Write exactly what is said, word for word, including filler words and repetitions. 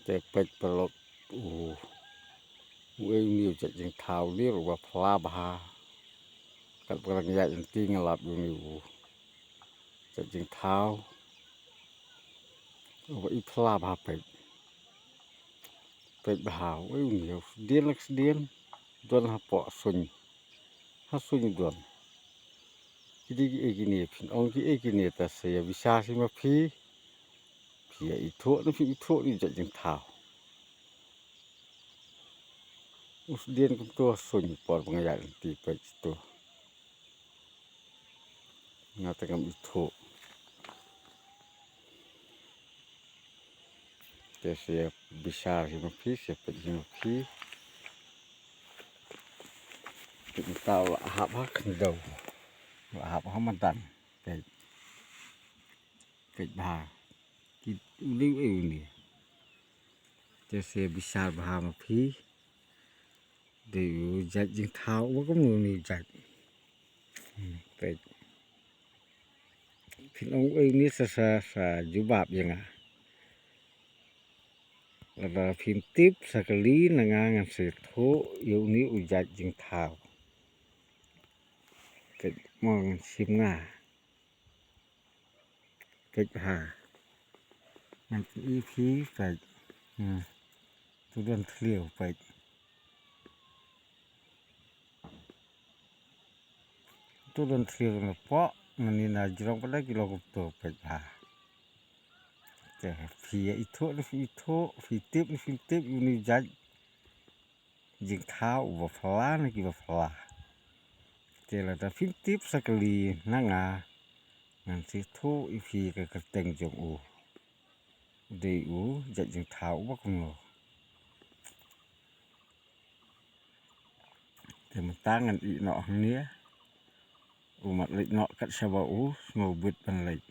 Te peit paralok u, uei une u jait jingthaw lir uba pla bha. Katba nga ïaid lynti nga lap ïa une u jait jingthaw uba i pla bha. Peit, peit bha uei une, u sdien la sdien, don hapoh suiñ, ha suiñ don. Ki dei kiei kine, phin ong kiei kine, te sa ïa bishar hi ma phi. Phi ïa ithuh ne phim ithuh ne u jait jingthaw. U sdien kumto ha suiñ por ba nga ïaid lynti, peit to. Nga te ngam ithuh. Te sa ïa bishar hi ma phi, sa ïa peit hi ma phi. Peit mynta u la hap ha khyndew, u la hap ha madan. Peit, peit bha. Ki, u dei uei une? Te sa ïa bishar bha ma phi. Dei u jait jingthaw uba kumno une u jait? Hmm, peit. Phin ong uei une, sa, sa, sa jubab ïa nga. Lada phim tip sa kylli na nga, ngan sa ïathuh ïa une u jait jingthaw. Peit mo, ngan shim nga. Peit ha. Ngan pyni phi, peit. Hmm. To don thliew, peit. To don thliew na poh, ngan ïa na jrong pat da ki long kumto, peit ha. Te phi ïa ithuh ne phim ithuh, phi tip ne phim tip, une u jait jingthaw uba pla ne kiba pla. Te lada phim tip sa kylli na nga, ngan sa ïathuh ïa phi ka kyrteng jong u. Dei u jait jingthaw uba kumno? Te mynta ngan ïeh noh hangne. U mat leit noh kat shaba u sngewbit ban leit.